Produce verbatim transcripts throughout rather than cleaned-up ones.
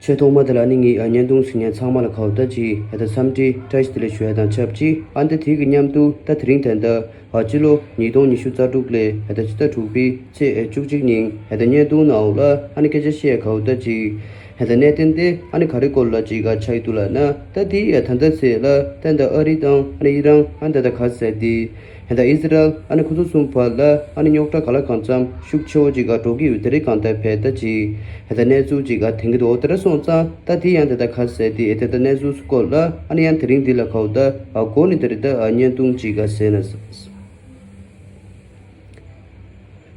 ཆེས་ཐོག་མ་དེ་ལ་ནི་ངས་ཨ་བརྙན་ཐུང་གཟིགས་མཁན་ཚང་མ་ལ་གའུ་ད་ཅིག་ཨ་ད་འཚམས་འདྲི་བཀྲ་ཤིས་བདེ་ལེགས་ཞུ་ཡ་དང་ཆབས་ཅིག་ཨ་ད་དེ་གི་མཉམ་དུ་ད་དེ་རིང་ད་ལྟ་ཨ་སྤྱི་ལོ་ཉིས་སྟོང་ཉི་ཤུ་རྩ་དྲུག་ལོའི་ཨ་ད་ཕྱི་ཟླ་དྲུག་པའི་ཚེས་བཅུ་གཅིག་ཉིན་ཨ་ད་བརྙན་ཐུང་ནང་ལ་ཨ་ནི་སྐད་ཆ་བཤད་གའུ་ད་ཅིག་ཨ་ད་གནད་དོན་དེ་ཨ་ནི་ག་རེ་སྐོར་ལ་ཅིག་ཨ་ཆགས་ཡོད་འདུག་ལབ་ན། ད་དེ་ཨ་ད་ལྟ་ཚེས་ལ་ད་ད་ཨ་རི་དང་ཨ་ནི་ཨི་རན་ཨ་ད་ད་ག་ཟེར་དེ། ཧེ་ད་ཨི་སི་རལ་ཨ་ནི་ཁོ་ཚོ་གསུམ་བར་ལ་ཨ་ནི་རྙོག་དྲ་ག་ལ་གང་འཚམ་ཤུགས་ཆེ་བོ་ཅིག་ག་འགྲོ་གི་ཡོད་དེ་རེད། གང་ལྟར་བས་ད་ཅིག་ཧེ་ད་གནས་ཚུལ་ཅིག་ག་ཐོན་གི་འདུག་དེ་འདྲ་སོང་ཙང་ད་དེ་ཡང་དེ་ད་ག་ཟེར་དེ་ཨེ་དེ་ད་གནས་ཚུལ་སྐོར་ལ་ཨ་ནི་ཡང་དེ་རིང་འདི་ལ་གའུ་ད་ཨ་གོ་ནི་དེ་རེད། ད་ཨ་བརྙན་ཐུང་ཅིག་ག་ཟེར་ན་ཟེར།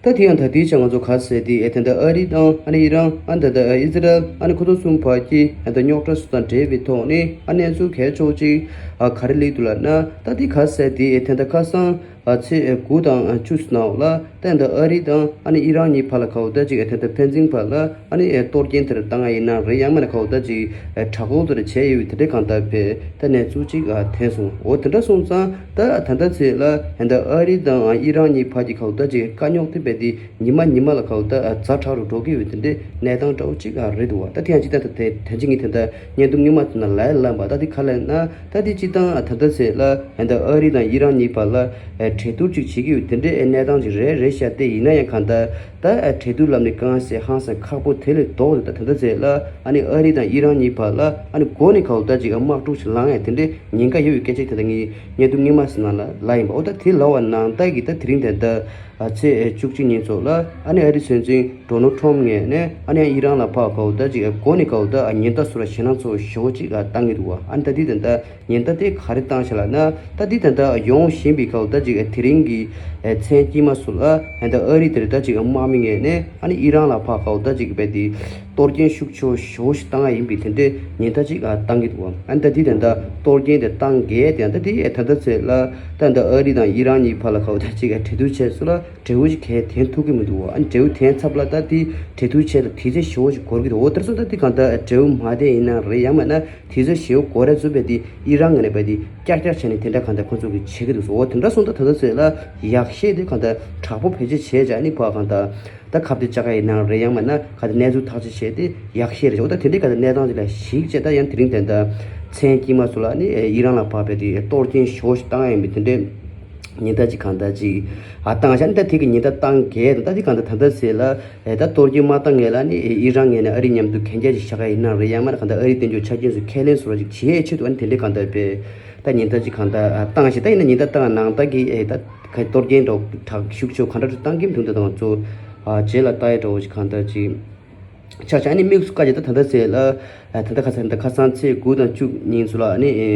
ད་དེ་ཡང་ད་དེའི་ཆ་ང་ཚོ་ག་ཟེར་དེ་ཨེ་དེ་འདྲ་ཨ་རི་དང་ཨ་ནི་ཨི་རན་ཨ་འདི་འདྲ་ཨི་སི་རལ་ཨ་ནི་ཁོ་ཚོ་གསུམ་བར་གྱི་ཨ་འདྲ་རྙོག་དྲ་སོགས་དང་འབྲེལ་བའི་ཐོག་ནས་ཨ་གནས་ཚུལ་གལ་ཆེ་བོ་ཅིག་ཨ་ག་རེ་སླེབས་འདུག་ལབ་ན། ད་དེ་ག་ཟེར་དེ་ཨེ་དེ་འདྲ་ཁ་སང་ཨ་ཚེས་དགུ་དང་བཅུ་ནང་ལ་ད་འདི་ཨ་རི་དང་ཨ་ནི་ཨི་རན་གཉིས་བར་ལ་གའུ་ད་ཅིག་ཨེ་དེ་འདྲ་ཕན་ཚུན་བར་ལ་ཨ་ནི་ཨེ་གཏོར་སྐྱོན་དེ་འདྲ་བཏང་ཡ་ཡིན་ན་རེད། ཡང་མིན་ན་གའུ་ད་ཅིག་ཨེ་དྲག་པོ་དེ་འདྲ་བྱས་ཡོད་པའི་དེ་འདྲ་གང་ལྟར་བས་ད་གནས་ཚུལ་ཅིག་ཨ་ཐོན་སོང་། འོ་དེ་འདྲ་སོང་ཙང་ད་ད་ལྟ་ཚེས་ལ་ད་འདི་ཨ་རི་དང་ཨི་རན་གཉིས་བར་གྱི་གའུ་ད་ཅིག་དཀའ་རྙོག་དེ་བས་དེ་ཉི་མ་ཉི་མ་ལ་གའུ་ད་ཨ་ཛ་དྲག་རུ་འགྲོ་གི་ཡོད་དེ་འདྲའི་གནས་སྟངས་འདྲ་བོ་ཅིག་ཨ་རེད་འདུག་བ། ད་དེ་ཡང་ཅིག་ད་ད་དེ་ད་ཅིག་ངས་དེ་འདྲ་བརྙན་ཐུང་སྔོན་མ་དེ་ན་ལབ་ལབ་པ། ད་དེ་ག་ལབ་ན་ད་དེ་སྤྱིར་བཏང་ཨ་ད་ལྟ་ཚེས་ལ་ཨ་ད་ཨ་རི་དང་ཨི་རན་གཉིས་བར་ལ་ཨ་གྲོས་བསྡུར་ཅིག་བྱེད་ཀྱི་ཡོད་དེ་འདྲའི་ཨ་གནས་སྟངས་ཅིག་རེད་རེད་ཤག་དེ་ཡིན་ན་ཡང་གང་ལྟར་ད་ཨ་གྲོས་བསྡུར་ལབ་ནས་གང་ཟེར་ཧང་སང་ཁག་པོ་དེ་ལས་ལྡོག་ད་ད་ལྟ་ཚེས་ལ་ཨ་ནི་ཨ་རི་དང་ཨི་རན་གཉིས་བར་ལ་ཨ་ནི་འགོ་ནས་གའུ་ད་ཅིག་ཨ་དམག་འཁྲུག་ཅིག་ལངས་ཡ་དེ་འདྲའི་ཉེན་ཁ་ཡོད་པའི་སྐད་ཆ་དེ་ད་ངས་བརྙན་ཐུང་སྔོན་མ་ཟིན་ན་ལ་ལབ་ཡིན་པ། འོ་ད་དེ་ལབ་པ་ནང་ལྟར་གྱི་ད་དེ་རིང་དེ་ད། ཨ་ཚེས་བཅུ་གཅིག་ཉིན་ཚོ་ལ་ཨ་ནི་ཨ་རི་སྲིད་འཛིན་ཌོ་ནལ་ཊམ་ངོས་ནས་ཨ་ནི་ཨི་རན་ལ་ཕར་གའུ་ད་ཅིག་གོ་ནས་གའུ་ད་ཉེན་བརྡ་སོགས་ལ་ཞེད་སྣང་ཚོར་ཞེ་པོ་ཅིག་བཏང་གི་འདུག་བ། ཨ་ནི་ད་དེ་དེ་འདྲ་ཉེན་བརྡ་དེ་ག་རེ་བཏང་ཤག་ལབ་ན། ད་དེ་དེ་འདྲ་ཡོང་བཞིན་པའི་གའུ་ད་ཅིག་དེ་རིང་གི་མཚན་དཀྱིལ་མ་སོགས་ལ་ཨ་ནི་ཨ་རི་དེར་ད་ཅིག་དམག་མི་ངོས་ནས་ཨ་ནི་ཨི་རན་ལ་ཕར་གའུ་ད་ཅིག་བས་དེ་གཏོར་སྐྱོན་ཤུགས་ཆེ་ཞེ་པོ་ཞིག་བཏང་ཡ་ཡིན་པའི་དེ་འདྲའི་ཉེན་བརྡ་ཅིག་བཏང་གི་འདུག་བ། ཨ་ནི་ད་དེ་དེ་འདྲ་གཏོར་སྐྱོན་དེ་བཏང་གས་དེ་ཡང་ད་དེ་ད་ལྟ་ཚེས་ལ་ད་འདི་ཨ་རི་དང་ཨི་རན་གཉིས་བར་ལ་གའུ་ད་ཅིག་གྲོས་བསྡུར་བྱས་སོང་ལ། འབྲས་བུ་ཞིག་གང་ཐོན་ཐུབ་ཀྱི་མི་འདུག་བ། ཨ་ནི་འབྲས་བུ་ཐོན་ཚར་ལ་ད་དེ་གྲོས་བསྡུར་བྱས་ལ་དུས་ཚོད་ཞེ་པོ་ཞིག་འགོར་གྱི་འདུག་འོ་དེར་སོང་ད་དེ་གང་ལྟར་འབྲས་བུ་མ་ཐོན་ཡིན་ན་རེད། ཡང་མིན་ན་དུས་ཚོད་ཞེ་པོ་འགོར་ར་བཟོ་བས་དེ་ཨི་རན་ངོས་ནས་བས་དེ་ཀྱག་ཀྱག་བྱས་ནས་དེ་འདྲ་གང་ལྟར་ཁོང་ཚོ་གིས་བྱེད་ཀྱི་འདུག་འོ་དེ་འདྲ་སོང་ད་ད་ལྟ་ཚེ་ལ་ཡག་ཤོས་དེ་གང་ལྟར་དྲག་པོ་བེད་སྤྱོད་བྱས་བྱས་ཨ་ནི་ཕར་གང་ལྟར་ད་ཁ་གཏད་བཅག་ག་ཡིན་ན་རེད། ཡང་མིན་ན་གང་ལྟར་གནས་ཚུལ་ཐག་གཅོད་བྱས་དེ་ཡག་ཤོས་རེད། འོ་ད་དེ་འདྲའི་གང་ལྟར་གནས་སྟངས་ཅིག་ལ་གཞིགས་བྱས་ད་ཡང་དེ་རིང་དེ་འདྲ་མཚན་དཀྱིལ་མ་སོགས་ལ་ཨ་ནི་ཨི་རན་ལ་ཕར་བས་དེ་གཏོར་སྐྱོན་ཞེ་པོ་ཞིག་བཏང་ཡ་ཡིན་པའི་དེ་འདྲའི། ཉེན་བརྡ་ཅིག་གང་ལྟར་ཅིག་ཨ་བཏང་བཞག་ནི་ད་དེ་གི་ཉེན་བརྡ་བཏང་གས་ད་དེ་གང་ལྟར་ད་ལྟ་ཟེར་ལ་ཨེ་ད་གཏོར་སྐྱོན་མ་བཏང་ངེས་ལ་ནི་ཨི་རན་ངོས་ནས་ཨ་རི་མཉམ་དུ་གན་རྒྱ་ཅིག་བཞག་ག་ཡིན་ན་རེད། ཡང་མིན་ན་གང་ལྟར་ཨ་རི་དོན་གཅོད་ཆ་རྐྱེན་ཚོ་ཁས་ལེན་བཟོ་ར་ཅིག་བྱེད་ཡས་ཆེད་དུ་ཨ་ནི་དེ་འདྲའི་གང་ལྟར་བས་ད་ཉེན་བརྡ་ཅིག་གང་ལྟར་ཨ་བཏང་བཞག་ད་ཡིན་ན་ཉེན་བརྡ་བཏང་ནང་ལྟར་གི་ཨེ་ད་ག་གཏོར་སྐྱོན་འདྲ་བོ་དྲག་ཤུགས་ཆེ་བོ་གང་འདྲ་ཅིག་བཏང་གི་མི་འདུག་ད་ང་ཚོ་ཨ་རྗེས་ལ་ལྟ་ཡས་འདྲ་བོ་ཅིག་གང་ལྟར་ཅིག་ཆ་ཆ་ཨ་ནི་དམིགས་སུ་བཀར་བྱས་ད་ད་ལྟ་ཟེར་ལ་ད་ལྟ་ཁ་སང་ད་ཁ་སང་ཚེས་དགུ་དང་བཅུ་ཉིན་ཚོ་ལ་ཨ་ནི་ཨེ་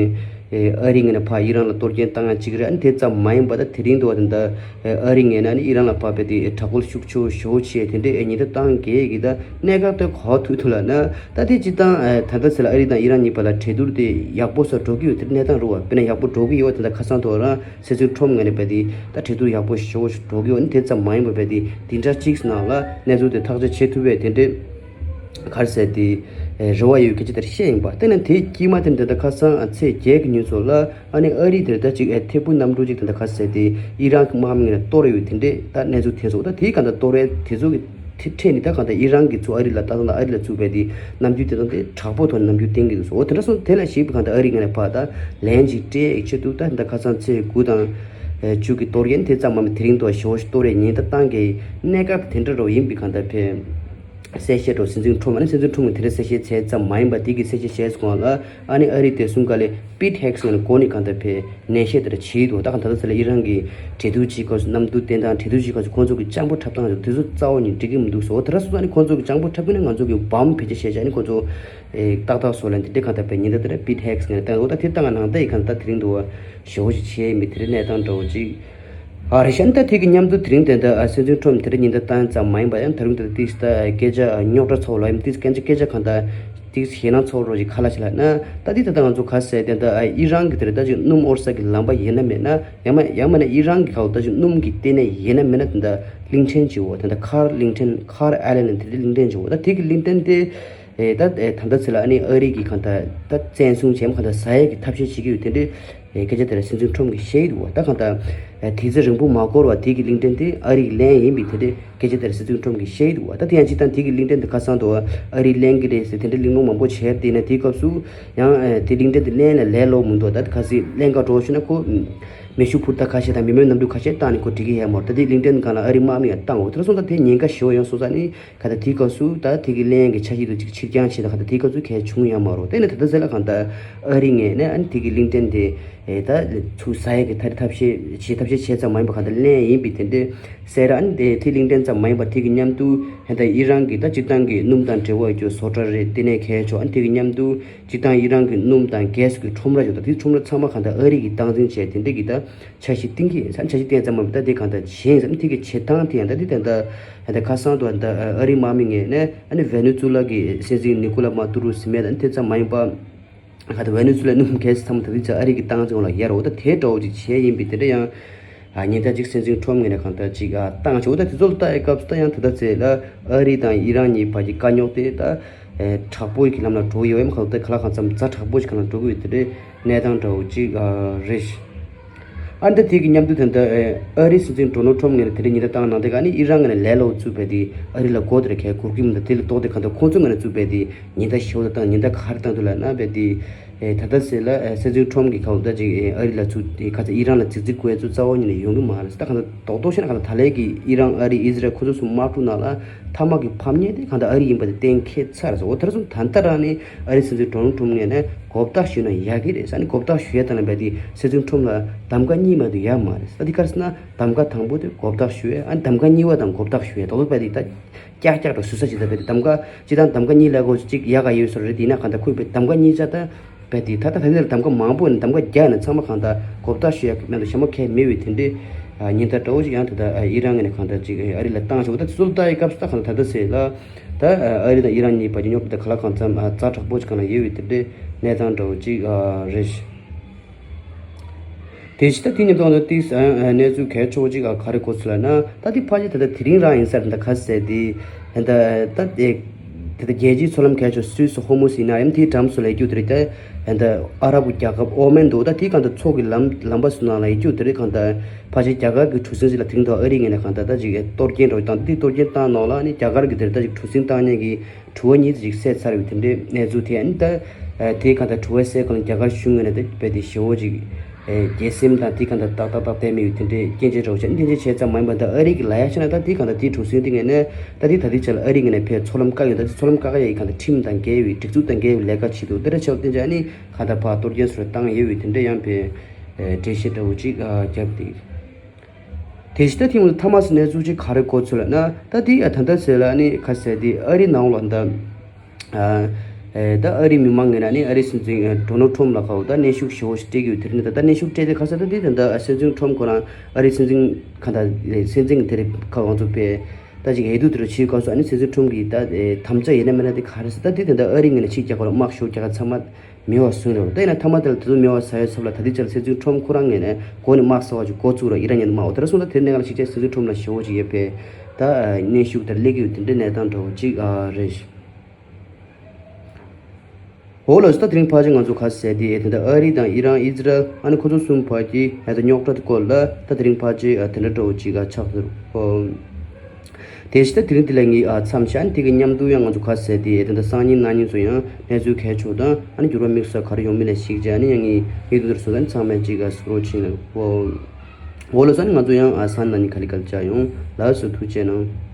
ཨ་རི་ངོས་ནས་ཕར་ཨི་རན་ལ་གཏོར་སྐྱོན་བཏང་ཡ་གཅིག་རེད། ཨ་ནི་དེ་ཙམ་མ་ཡིན་པ་ད་དེ་རིང་དུ་བ་ད་ལྟ་ཨ་རི་ངོས་ནས་ཨ་ནི་ཨི་རན་ལ་ཕར་བས་དེ་དྲག་རྒོལ་ཤུགས་ཆེ་ཤོས་བྱས་དེ་འདྲའི་ཨེ་ཉེན་བརྡ་བཏང་གས་ཀྱི་ད་གནད་འགག་ཏུ་གོ་ཐུབ་ཐུབ་ལ་ན་ད་དེ་སྤྱིར་བཏང་ཨེ་ད་ལྟ་ཚེ་ལ་ཨ་རི་དང་ཨི་རན་གཉིས་བར་ལ་གྲོས་བསྡུར་དེ་ཡག་པོ་སོགས་འགྲོ་གི་ཡོད་དེ་གནས་སྟངས་རུ་བ་དཔེར་ན་ཡག་པོ་འགྲོ་གི་ཡོད་དེ་ད་ཁ་སང་དུ་རང་སྲིད་འཛིན་ཁྲོམ་ངོས་ནས་བས་དེ་ད་གྲོས་བསྡུར་ཡག་པོ་ཤོར་འགྲོ་གི་ཡོད་ནི་དེ་ཙམ་མ་ཡིན་པར་བས་དེ་འདི་འདྲ་གཅིག་ནང་ལ་གནས་ཚུལ་དེ་ཐག་གཅོད་བྱེད་ཐུབ་པའི་དེ་འདྲའི་ག་རེ་ཟེར་དེ་རེ་བ་ཡོད་སྐད་ཆ་དེར་བཤད་ཡིན་པ། དེ་ནས་དེའི་དཀྱིལ་མ་དེ་འདི་ད་ཁ་སང་ཚེས་བརྒྱད་ཀྱི་ཉིན་ཚོ་ལ་ཨ་ནི་ཨ་རི་དེར་ད་ཅིག་ཨེ་ཐེར་འབུམ་གནམ་གྲུ་ཅིག་དེ་འདྲ་ག་རེ་ཟེར་དེ་ཨི་རན་གྱི་དམག་མི་ངོས་ནས་གཏོར་ཡོད་དེ་འདྲའི་ད་གནས་ཚུལ་ཐོན་སོང་། ད་དེའི་ག་འདྲ་གཏོར་བའི་དེ་ཚོ་གི་དེ་འཕྲད་ནི་ད་གང་ལྟར་ཨི་རན་གྱིས་ཚུར་ཨ་རི་ལ་ལྟ་སྟངས་དང་ཨ་རི་ལ་ཚུར་བས་དེ་ནམ་རྒྱུན་དེ་དང་དེ་དྲག་པོ་ཐོག་ནས་ནམ་རྒྱུན་བསྟན་གྱི་འདུག་སོ། འོ་དེ་འདྲ་སོང་དེ་ལ་གཞིགས་པའི་གང་ལྟར་ཨ་རི་ངོས་ནས་ཕར་ད་ལན་ཅིག་སྤྲད་ཡག་ཆེད་དུ་ད་ད་ཁ་སང་ཚེས་དགུ་དང་བཅུ་གི་གཏོར་སྐྱོན་དེ་ཙམ་མ་མི་དེ་རིང་དུ་ཞེ་པོ་ཞིག་གཏོར་ཡས་ཉེན་བརྡ་བཏང་གི་གནད་འགག་དེ་འདྲ་རུ་ཡིན་པའི་གང་ལྟར་ཕེ་གསལ་བཤད་འགྲོ་སྲིད་འཛིན་ཁྲོམ་ཨ་ནི་སྲིད་འཛིན་ཁྲོམ་གྱིས་དེ་འདྲ་གསལ་བཤད་བྱས་ཙམ་མ་ཡིན་པ་དེ་གི་གསལ་བཤད་བྱས་སོང་ལ་ཨ་ནི་ཨ་རི་དེ་གསུམ་ཀ་ལས་པིད་ཧེག་སི་ངོས་ནས་གོ་ནས་གང་ལྟར་ཕེ་ནན་བཤད་དེ་འདྲ་བྱས་འདུག་ད་གང་ལྟར་ད་ལྟ་ཚེ་ལ་ཨི་རན་གྱི་འབྲེལ་གཏུག་བྱེད་སྐབས་སུ་གནམ་གྲུ་བསྟན་སྟངས་འབྲེལ་གཏུག་བྱེད་སྐབས་སུ་ཁོང་ཚོ་གི་སྤྱང་པོ་འཁྲབ་སྟངས་དེ་ཚོ་རྩ་བ་ནས་འགྲིག་གི་མི་འདུག་སོ། དེ་འདྲ་སོང་ཙང་ནི་ཁོང་ཚོ་གི་སྤྱང་པོ་འཁྲབ་གི་ན་ང་ཚོ་གི་བམ་བེད་སྤྱོད་བྱས་བྱས་ནི་ཁོང་ཚོ་ཨེ་ཏག་ཏག་བཟོ་ལ་འདི་འདྲའི་གང་ལྟར་པའི་ཉིན་ད་དེ་འདྲ་པིད་ཧེག་སི་ངོས་ནས་བསྟན་འོ་ད་དེ་ལྟ་ང་ནང་ད་ཡི་གང་ལྟར་དེ་རིང་འདུག་བ་ཞེ་པོ་ཞིག་བྱས་མི་དེ་འདྲའི་གནས་སྟངས་འདྲ་བོ་ཅིག་ཨ་རེ་ཤན་ད་དེ་གི་མཉམ་དུ་དེ་རིང་དེ་འདྲ་ཨ་སྲིད་འཛིན་ཁྲོམ་དེ་འདྲ་ཉིན་ད་བསྟན་ཙམ་མ་ཡིན་པ་ཡང་ད་རུང་དེ་འདྲ་ཏིག་ད་སྐད་ཆ་རྙོག་དྲ་ཚོགས་ལ་ཡིན་ཏིག་སྐད་ཆ་སྐད་ཆ་གང་ལྟར་ཏིག་ཞེད་སྣང་ཚོགས་རོགས་ཅིག་ག་ལ་ཞིག་ལ་ན་ད་དེ་ད་ལྟ་ང་ཚོ་ག་ཟེར་དེ་འདྲ་ཨ་ཨི་རན་གི་དེ་འདྲ་ད་ཅིག་སྣུམ་ཨོར་ས་གི་ལམ་པ་ཡིན་ན་མེད་ན་ཡང་མ་ཡང་མ་ན་ཨི་རན་གི་ག་ད་ཅིག་སྣུམ་གི་ལྟེ་གནས་ཡིན་ན་མེད་ན་དེ་འདྲ་གླིང་ཕྲན་ཅིག་འོ་དེ་འདྲ་མཁར་གླིང་ཕྲན་མཁར་ཨ་ལན་དེ་འདྲ་གླིང་ཕྲན་ཅིག་འོ་ད་དེ་གི་གླིང་ཕྲན་དེ། ཨེ་ད་ཨེ་ད་ལྟ་ཚེ་ལ་ཨ་ནི་ཨ་རི་གི་གང་ལྟར་ད་བཙན་བཟུང་བྱས་མ་གང་ལྟར་ཟ་ཡས་ཀྱི་ཐབས་ཤེས་བྱེད་ཀྱི་ཡོད་དེ་འདྲའི་ཨེ་སྐད་ཆ་དེ་ལ་སྲིད་འཛིན་ཁྲོམ་གྱིས་བཤད་ཀྱི་འདུག་བ། ད་གང་ལྟར་ཨེ་དེ་ཚེ་རིང་པོ་མ་འགོར་བར་དེ་གི་གླིང་ཕྲན་དེ་ཨ་རི་གིས་ལེན་ཡིན་པའི་དེ་འདྲའི་སྐད་ཆ་དེ་ལ་སྲིད་འཛིན་ཁྲོམ་གྱིས་བཤད་ཀྱི་འདུག་བ། ད་དེ་ཡང་སྤྱིར་བཏང་དེ་གི་གླིང་ཕྲན་དེ་ཁ་སང་དུ་ཨ་རི་ལེན་གྱི་རེད་ཟེར་དེ་འདྲའི་གླེང་སློང་མང་པོ་བྱས་བསྡད་ན་དེའི་སྐབས་སུ་ཡང་ཨེ་དེ་གླིང་ཕྲན་དེ་ལེན་ལ་ལས་སླ་པོ་མི་འདུག་ད་དེ་ག་ཚོད་ལེན་ག་འགྲོ་ཞུ་ན་ཁོ་མེ་ཤུགས་འཕུར་མདའ་ཁ་ཤས་དང་མི་མེད་གནམ་གྲུ་ཁ་ཤས་བཏང་ནས་ཁོ་འགྲིག་གི་ཡོད་མ་རེད། ད་དེ་གླིང་ཕྲན་སྒང་ལ་ཨ་རི་དམག་མི་ཡང་བཏང་འོ། དེ་འདྲ་སོང་ཙང་དེ་ཉེན་ཁ་ཞེ་པོ་ཡོང་སོང་ཙང་ནི། ག་ད་དེའི་སྐབས་སུ་ད་དེ་གི་གླེང་གི་འཆར་གཞི་དུ་ཅིག་ཕྱིར་འགྱངས་བྱས་ན་ག་ད་དེའི་སྐབས་སུ་གལ་བྱུང་ཡོད་མ་རེད། དེ་ནས་ད་ལྟ་ཟེར་ལ་གང་ལྟར་ཨ་རི་ངོས་ནས་ཨ་ནི་དེ་གི་གླིང་ཕྲན་དེ་ཨེ་ད་ཚུར་ཟ་ཡས་ཀྱི་ཐ་ཐབས་ཤེས་བྱེད་ཐབས་ཤེས་བྱས་ཙམ་མ་ཡིན་པ་གང་ལྟར་ལེན་ཡིན་པའི་དེ་འདྲའི་གསལ་ར། ཨ་ནི་དེ་དེ་གླིང་ཕྲན་ཙམ་མ་ཡིན་པ་དེ་གི་མཉམ་དུ་ད་ལྟ་ཨི་རན་གྱི་ད་སྤྱིར་བཏང་གི་སྣུམ་དང་འབྲེལ་བ་ཡོད་རྒྱུ་བཟོ་གྲྭ་རེད། དེ་ནས་གལ་ཆེ་ཨ་ནི་དེ་གི་མཉམ་དུ་སྤྱིར་བཏང་ཨི་རན་གྱི་སྣུམ་དང་གྷེ་སི་གི་ཁྲོམ་ར་ཡོད། ད་དེ་ཁྲོམ་ར་ཚང་མ་གང་ལྟར་ཨ་རི་གིས་སྟངས་འཛིན་བྱས་དེ་འདྲའི་གི་ད་འཆར་གཞི་བཏིང་གི་ཡིན་ས། འཆར་གཞི་བཏིང་ཙམ་མ་ཡིན་པ་ད་དེ་གང་ལྟར་གཞན་ཡིན་ས། དེ་གི་བྱེད་སྟངས་དེ་ཡང་ད་དེ་ད་ལྟ་ད་ལྟ་ཁ་སང་དུ་ད་ཨ་རི་དམག་མི་ངོས་ནས་ཨ་ནི་ཝེ་ནེ་ཛུ་ལ་གི་སྲིད་འཛིན་ནི་ཀོ་ལ་མ་ཏུ་རུ་ཟེར་མཁན་ད་དེ་ཙམ་མ་ཡིན་པ་གང་ལྟར་ཝེ་ནེ་ཛུ་ལ་སྣུམ་གྷེ་སི་ཚང་མ་ད་དེ་ཚོ་ཨ་རི་གིས་སྟངས་འཛིན་འོག་ལ་ཡོད་རེད། འོ་ད་དེ་འདྲ་བོ་ཅིག་བྱས་ཡིན་པའི་དེ་འདྲ་ཡང་ཉེན་བརྡ་ཅིག་སྲིད་འཛིན་ཁྲོམ་ངོས་ནས་གང་ལྟར་ཅིག་བཏང་བྱས། འོ་ད་དེ་ཚོ་ལ་ལྟ་ཡི་སྐབས་སུ་ད་ཡང་ད་ལྟ་ཚེ་ལ་ཨ་རི་དང་ཨི་རན་གཉིས་བར་གྱི་དཀའ་རྙོག་དེ་ད་དྲག་པོ་ཡི་གི་ལམ་ལ་འགྲོ་གི་ཡོད་ཡམ། གང་ལྟར་ག་ལ་གང་འཚམ་ཛ་དྲག་པོ་ཞིག་གང་ལ་འགྲོ་གི་ཡོད་དེ་འདྲའི་གནས་སྟངས་འདྲ་བོ་ཅིག་རེད། ཨ་ནི་ད་དེ་གི་མཉམ་དུ་ད་ལྟ་ཨ་རིའི་སྲིད་འཛིན་ཌོ་ནལ་ཊམ་ངོས་ནས་དེ་འདྲའི་ཉེན་བརྡ་བཏང་གནང་དེ་ག་ནི་ཨི་རན་ངོས་ནས་ལས་སླ་པོ་བཙུགས་པས་དེ་ཨ་རི་ལ་མགོ་དེར་ཁལ་སྒུར་གྱི་མི་འདུག་དེ་ལ་ལྟོས་ཏེ་གང་ལྟར་ཁོང་ཚོའི་ངོས་ནས་བཙུགས་པས་དེ་ཉེན་བརྡ་ཞེ་པོ་ད་བཏང་། ཉེན་བརྡ་ག་རེ་བཏང་འདུག་ལབ་ན་བས་དེ་ཨེ་ད་ལྟ་ཟེར་ལ་ཨེ་སྲིད་འཛིན་ཊམ་གྱིས་གང་ལྟར་ཅིག་ཨེ་ཨ་རི་ལ་ཚུར་དེ་ག་ཚོད་ཨི་རན་ལ་རྫིག་རྫིག་དགོས་ཚུལ་རྩ་བ་ཉིད་ནས་ཡོང་གི་མ་རེད། ད་གང་ལྟར་རྡོག་རྡོག་བཤད་ན་གང་ལྟར་ད་ལན་གྱི་ཨི་རན་ཨ་རི་ཨི་ཟི་རལ་ཁོ་ཚོ་གསུམ་དམག་འཁྲུག་ནང་ལ་མཐའ་དམག་གི་ཕམ་ཉེས་དེ་གང་ལྟར་ཨ་རི་ཡིན་པ་དེ་གཏན་འཁེལ་ཚར་སོང་། འོ་དེར་སོང་ད་ལྟ་རང་ནི་ཨ་རིའི་སྲིད་འཛིན་ཌོ་ནལ་ཊམ་ངོས་ནས་གོ་བརྡ་ཞུས་ན་ཡག་གི་རེད་ཟེར་ནས་གོ་བརྡ་ཞུ་ཡ་དང་ལ་བས་དེ་སྲིད་འཛིན་ཊམ་ལ་གདམ་ག་གཉིས་མ་གཏོགས་ཡོད་མ་རེད། ད་དེ་ག་རེ་ཟེར་ན་གདམ་ག་དང་པོ་དེ་གོ་བརྡ་ཞུ་ཡ། ཨ་ནི་གདམ་ག་གཉིས་པ་དང་གོ་བརྡ་ཞུ་ཡ་ད་ལོ་བས་དེ་ད་ཀྱག་ཀྱག་འགྲོ་ཟུར་ས་ཅིག་ད་བས་དེ་གདམ་ག་སྤྱིར་བཏང་གདམ་ག་གཉིས་ལས་གོ་གཅིག་ཡག་ག་ཡོད་སོ་རེད། དེ་ཡིན་ན་གང་ལྟར་ཁོས་བས་གདམ་ག་གཉིས་ཆ་ད་བས་དེ་ད་ལྟ་ད་ལྟ་གདམ་ག་མང་པོ་ཡིན་ན་གདམ་ག་བརྒྱ་ཡིན་ན་ཚང་མ་གང་ལྟར་གོ་བརྡ་ཞུ་ཡ་མེད་དུ་ཞེ་མ་ཁས་མེད་པའི་དེ་འདྲའི་ཉེན་བརྡ་འདྲ་བོ་ཞིག་ཡང་ད་ལྟ་ཨི་རན་ངོས་ནས་གང་ལྟར་ཅིག་ཨ་རི་ལ་བཏང་ཆོག་ད་ཚུར་ལྟ་ཡི་སྐབས་སུ་ད་གང་ལྟར་ད་ལྟ་ཟེར་ལ་ད་ཨ་རི་དང་ཨི་རན་གཉིས་བར་གྱི་རྙོག་དྲ་ག་ལ་གང་འཚམ་ཛ་དྲག་པོ་ཞིག་གང་ལ་ཡོད་པའི་དེ་འདྲའི་གནས་སྟངས་འདྲ་བོ་ཅིག་རེད། དེ་བཞིན་ད་དེ་ཉིན་ཐོག་ཏུ་ཏིས་གནས་ཚུལ་གལ་ཆེ་བོ་ཅིག་ག་རེ་གོ་ཚུལ་ལ་ན་ད་དེ་ཕལ་ཆེར་ད་ལྟ་དེ་རིང་རང་ཡིན་ས་རེད། ད་ག་ཟེར་དེ་ད་ད་དེ་ད་རྒྱལ་སྤྱིའི་མཚོ་ལམ་གལ་ཆེ་སུད་སི་ཧོར་མུ་ཟི་ཡིན་ན་ཡང་དེའི་འགྲམ་སུ་ལ་ཡོད་རྒྱུ་དེ་རེད། ད་ད་ཨ་རབ་རྒྱལ་ཁབ་ཨོ་མན་འདུག་ད་དེའི་གང་ལྟར་མཚོ་གི་ལམ་ལམ་པ་སུ་ནང་ལ་ཡོད་རྒྱུ་དེ་རེད། གང་ལྟར་ཕལ་ཆེར་རྒྱ་གར་གྱི་གྲུ་གཟིངས་ཅིག་ལ་དེ་རིང་ཐོག་ཨ་རི་ངོས་ནས་གང་ལྟར་ད་ཅིག་གཏོར་སྐྱོན་འདྲ་བོ་བཏང་དེ་གཏོར་སྐྱོན་བཏང་ནོག་ལ་ནི་རྒྱ་གར་གྱི་དེ་རེད། ད་ཅིག་གྲུ་གཟིངས་བཏང་མཁན་གྱི་གྲུ་བ་གཉིས་ཅིག་བསད་ཚར་བའི་དེ་འདྲའི་གནས་ཚུལ་དེ་ཨ་ནི་ད་དེའི་གང་ལྟར་གྲུ་བ་བསད་གོང་ལ་རྒྱ་གར་གཞུང་ངོས་ནས་ད་རྦད་དེ་ཞེ་བོ་ཅིག་ཨེ་དགྱེས་སེམས་དང་དེ་གང་ལྟར་ཏག་ཏག་ཏག་བསྡད་མེད་པའི་དེ་འདྲའི་སྐྱོན་བརྗོད་འདྲ་བོ་བྱས་ཨ་ནི་དེ་འདྲའི་བྱས་ཙམ་མ་ཡིན་པར་ད་ཨ་རི་གི་ལ་ཡ་ཆ་ན་ད་དེའི་གང་ལྟར་དེའི་གྲུ་གཟིངས་དེ་ངོས་ནས་ད་དེ་ད་ལྟའི་ཆ་ལ་ཨ་རི་ངོས་ནས་ཕར་མཚོ་ལམ་བཀག་ཡོད། ད་དེ་མཚོ་ལམ་བཀག་ཡ་ཡི་གང་ལྟར་ཁྲིམས་དང་འགལ་བའི་སྒྲིག་འཛུགས་དང་འགལ་བའི་ལས་ཀ་བྱེད་འདུག་དེ་འདྲ་བྱས་པ་བསྟན་ཅིག་ཨ་ནི་གང་ལྟར་ཕར་གཏོར་སྐྱོན་སོགས་བཏང་ཡོད་པའི་དེ་འདྲ་ཡང་ཕར་ཨེ་འགྲེལ་བཤད་འདྲ་བོ་ཅིག་ཨ་བརྒྱབ་སྟེ། དེ་བཞིན་ད་ཐེངས་ཐ་མ་སི་གནས་ཚུལ་ཅིག་ག་རེ་གོ་ཚུལ་ལ་ན་ད་དེ་ད་ལྟ་ཟེར་ལ་ནི་ཁ་གསལ་དེ་ཨ་རི་ནང་ལ་ད་ཨ་ཨེ་ད་ཨ་རི་མི་མང་ངོས་ན་ནི་ཨ་རི་སྲིད་འཛིན་ཨ་ཌོ་ནལ་ཊམ་ལ་ཁ་འོ་ད་གནོན་ཤུགས་ཞེ་པོ་ཞིག་སྤྲད་ཀྱི་ཡོད། དེ་རིང་ད་ད་གནོན་ཤུགས་སྤྲད་དེ་ཁ་གསལ་ད་དེ་ད་ད་སྲིད་འཛིན་ཊམ་ཁོ་རང་ཨ་རི་སྲིད་འཛིན་ག་ད་སྲིད་འཛིན་དེ་རིང་ཁ་ང་ཚོ་པས་ད་ཅིག་འོས་བསྡུ་དེ་རུ་ཕྱིའི་སྐབས་སུ་ཨ་ནི་སྲིད་འཛིན་ཊམ་གྱིས་ད་ཨེ་དམ་བཅའ་ཡིན་ན་མིན་ན་དེ་ག་རེ་ཟེར་ད་དེ་ད་ད་ཨ་རི་ངོས་ན་ཕྱི་རྒྱལ་ཁབ་ལ་དམག་ཤོར་རྒྱལ་ཁབ་ཚང་མ། མེད་པ་བཟོས་འདུག་ད་ཡིན་ན་མཐའ་མ་དེ་ལ་དེ་ཚོ་མེད་པ་བཟོ་ཡ་ཚབ་ལ་ད་ལྟའི་ཆར་སྲིད་འཛིན་ཊམ་ཁོ་རང་ངོས་ནས་འགོ་ནས་དམག་ཟ་བ་ཅིག་འགོ་བཙུགས་ར་ཨི་རན་ཉེན་དམག་འོ་དེ་འདྲ་སོང་ཙང་དེ་གནད་འགག་ལ་གཅིག་བྱས་སྲིད་འཛིན་ཊམ་ལ་ཞེ་པོ་ཅིག་ཡོད་པས་ད་གནོན་ཤུགས་དེ་སླེབས་ཀྱི་ཡོད་དེ་འདྲའི་གནས་སྟངས་འདྲ་བོ་ཅིག་རེད། འོ་ལགས་སོ། ད་དེ་རིང་ཕལ་ཆེར་ང་ཚོ་ག་ཟེར་དེ་དེ་འདྲ་ཨ་རི་དང་ཨི་རན་ཨི་ཛི་རལ་ཨ་ནི་ཁོ་ཚོ་གསུམ་བར་གྱི་ཨ་ད་རྙོག་དྲ་དེ་སྐོར་ལ་ད་དེ་རིང་ཕལ་ཆེར་ཨ་དེ་འདྲ་འདྲ་བོ་ཅིག་ཨ་ཆགས་འདུག་ཨོ། དེ་བཞིན་ད་དེ་རིང་འདི་ལ་ངས་ཨ་མཚམས་བཞག་ནས་དེ་གི་མཉམ་དུ་ཡང་ང་ཚོ་ག་ཟེར་དེ་དེ་འདྲ་སང་ཉིན་གནངས་ཉིན་ཚོ་ཡང་གནས་ཚུལ་གལ་ཆེ་བ་དང་ཨ་ནི་འགྱུར་བ་དམིགས་བསལ་ག་རེ་ཡོང་མིན་ལ་གཞིགས་བྱས་ཨ་ནི་ཡང་ངས་ངས་དེ་འདྲ་བཟོ་ད་ནི་ཚང་མས་ཅིག་ཨ་གཟིགས་རོགས་བྱེད་ན་ཨོ། འོ་ལགས་སོ། ཨ་ནི་ང་ཚོ་ཡང་ཨ་གཟའ་ཉི་མ་ནི་ག་ལེ་ག་ལེ་མཇལ་ཡོང་། ལགས་སོ། ཐུགས་རྗེ་གནང་།